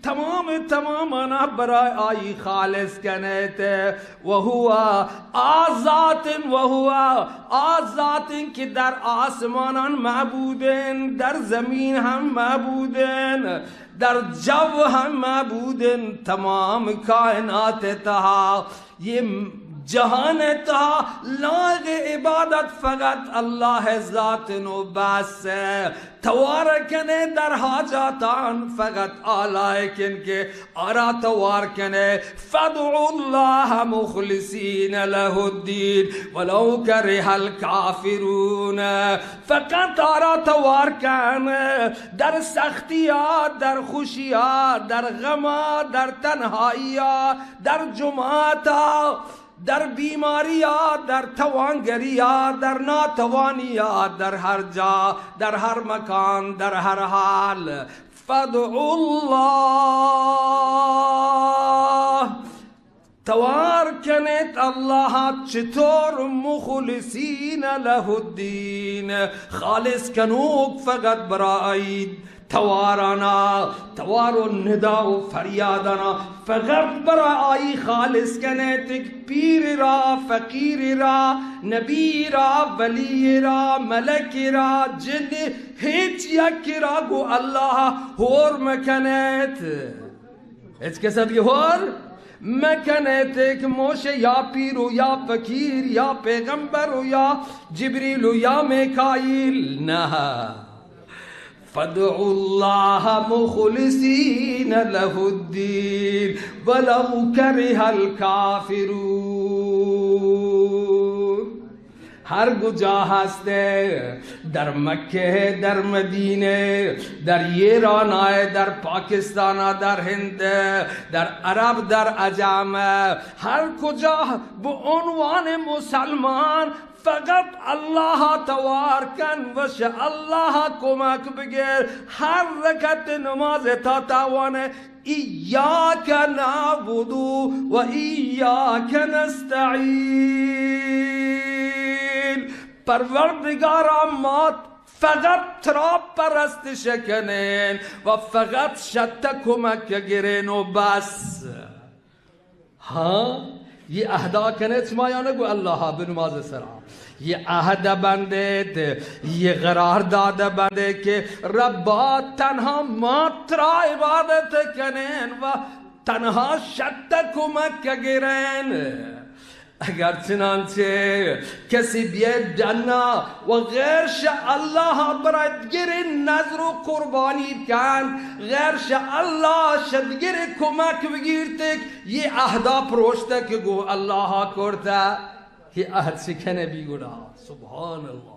تمام تمامانا برای آئی خالص کنیت۔ و هو آ ذات، و هو آ ذات کہ در آسمانان معبودن، در زمین هم معبودن، در جو هم معبودن، تمام کائنات تہا، یہ جہان تہا لائق عبادت فقط اللہ ذات نو بس۔ توار کنے در حاجاتان فقط آ لائقن کہ آرا توار کنے۔ فادعوا الله مخلصين له الدين ولو كره الكافرون۔ فقط آرا توار کن، در سختیا، در خوشیا، در غما، در تنہائیا، در جماعتا، در بیماریا، در توانگریا، در ناتوانیا، در ہر جا، در ہر مکان، در ہر حال۔ فادعوا الله، توار کنیت اللہ ءَ۔ چطور؟ مخلصین لہ الدین، خالص کنوک فقط برای آئی توارانا، توار و ندا و فریادانا فقط برای آئی خالص کنیت۔ پیرے را، فقیرے را، نبی را، ولی را، ملکے را، جن، ہچ یکے را گوں اللہ ءَ ہور مکنیت۔ ہچ کس ءَ دگہ ہور مکنیت کہ موش یا پیر و یا فقیر یا پیغمبر و یا جبریل و یا میکائیل، نہ۔ فادعوا الله مخلصين له الدين ولو كره الكافرون۔ ہر کجا ہست ئے، در مکہ ئے، در مدینہ ئے، در ایران ئے، در پاکستان ئے، در ہند ئے، در عرب، در عجم ئے، ہر کجا بہ عنوان مسلمان فقط اللہ ءَ توار کن، وش اللہ ءَ کمک بگر، ہر رکعت نماز ءِ تہا وان ئے، إياك نعبد وإياك نستعين۔ پروردگارا، ما فقط ترا پرستش کنین و فقط شہ تہ کمک گرین و بس۔ ہاں، یہ عہدا کنیت شما یا نہ گوں اللہ ءَ بہ نماز ءِ سرا؟ یہ عہد بندیت، یہ قرارداد بندیت کہ ربا، تنہا ما ترا عبادت کنین و تنہا شہ تہ کمک گرین۔ اگر چنانچہ کسی بیت ڈنا و غیر شہ اللہ ءَ برای دگرے نذر و قربانی کنت، غیر شہ اللہ ءَ شہ دگرے کمک بگیرت، یہ عہدا پروشتہ کہ گوں اللہ ءَ کرتہ، یہ عہد شکن بی گڑا۔ سبحان اللہ۔